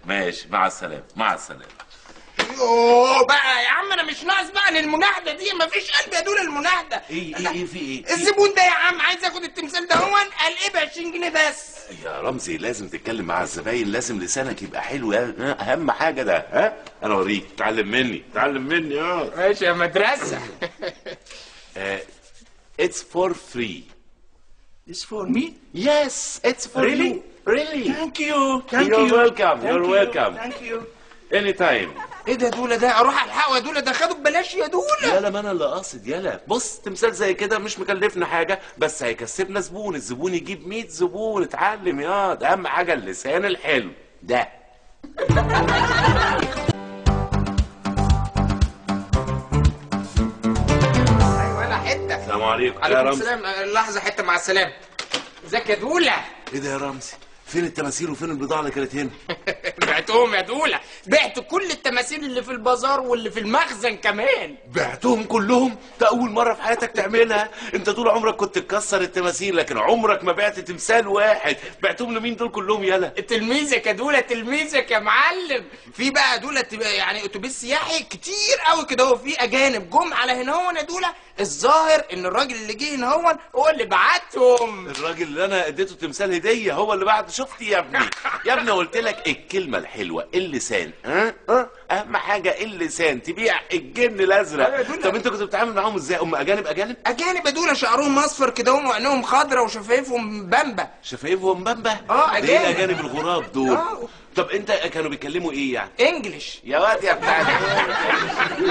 ماشي، مع السلامة مع السلامة. يوه بقى يا عم، انا مش ناقص بقى للمناهده دي، مفيش قلب يا دول المناهده. ايه ايه ايه في ايه؟ الزبون ده يا عم عايز ياخد التمثال ده، هو قال ايه ب 20 جنيه بس. يا رمزي لازم تتكلم مع الزباين، لازم لسانك يبقى حلو، اهم حاجة ده. ها انا اوريك، اتعلم مني اتعلم مني. اه ماشي يا مدرسه. It's for free. It's for me? Yes, it's for Really? you. Really? Thank you. Thank You're you. welcome. Thank You're you. welcome. Thank you. Anytime. ايه ده يا دولة؟ ده اروح الحقه يا دولة، ده خده ببلاش يا دولة. يلا ما انا اللي قاصد. يلا بص، تمثال زي كده مش مكلفنا حاجة، بس هيكسبنا زبون، الزبون يجيب 100 زبون. اتعلم يا ده، اهم حاجة اللسان الحلو ده. ايوه انا حتة. السلام عليكم. يا عليكم رمزي. السلام. لحظة حتة، مع السلامة. ازيك يا دولة؟ ايه ده يا رمزي؟ فين التماثيل وفين البضاعة اللي كانت هنا؟ بعتهم يا دولة، بعت كل التماثيل اللي في البازار واللي في المخزن كمان. بعتهم كلهم؟ ده أول مرة في حياتك تعملها، أنت طول عمرك كنت تكسر التماثيل، لكن عمرك ما بعت تمثال واحد. بعتهم لمين دول كلهم يالا؟ تلميذك يا دولة، تلميذك يا معلم. في بقى دولة يعني اتوبيس سياحي كتير قوي كده، هو في اجانب جم على هنا هون يا دولة. الظاهر ان الراجل اللي جه هنا هون هو اللي بعتهم. الراجل اللي أنا اديته تمثال هدية هو اللي بعت. شفت يا ابني؟ يا ابني قلت لك الكلمة الحلوة، اللسان. ها؟ أهم حاجة اللسان، تبيع الجن الأزرق. طب أنت كنت بتتعامل معاهم إزاي؟ هم أجانب أجانب؟ اجانب يا دولة، شعرهم اصفر كده هم وعينهم خضرا وشفايفهم بامبا. شفايفهم بامبا؟ اه ده ايه اجانب. الأجانب الغراب دول؟ آه. طب أنت كانوا بيتكلموا إيه يعني؟ English. يا واد يا بتاع،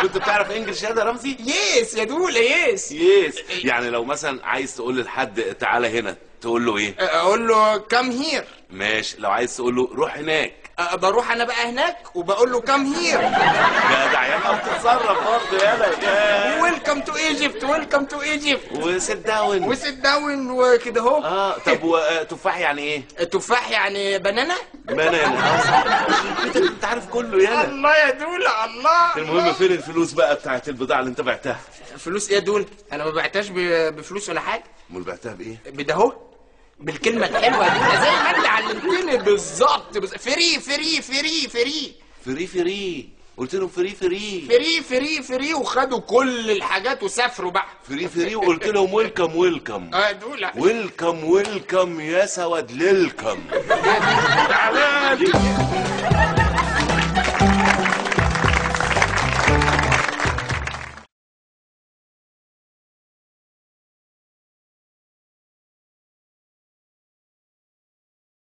كنت بتعرف English يا ده رمزي؟ yes يا دولة، yes. yes، يعني لو مثلا عايز تقول لحد تعالى هنا تقول له ايه؟ اقول له come here. ماشي، لو عايز تقول له روح هناك؟ بروح انا بقى هناك وبقول له come here. جدع يلا، بتتصرف برضه يلا. welcome to Egypt، welcome to Egypt. و sit down. و sit down وكده اهو. اه طب وتفاح يعني ايه؟ تفاح يعني banana؟ banana. انت عارف كله يلا. الله يا دولة الله. المهم فين الفلوس بقى بتاعت البضاعة اللي انت بعتها؟ فلوس ايه يا دولة؟ انا ما بعتهاش بفلوس ولا حاجة. امال بعتها بايه؟ بده اهو، بالكلمة الحلوة دي زي ما انت علمتني بالظبط. free free free free free free، قلت لهم free free free free free، وخدوا كل الحاجات وسافروا بقى. free free، وقلت لهم welcome welcome. اه دولة welcome welcome يا سواد للكم. تعالى لي.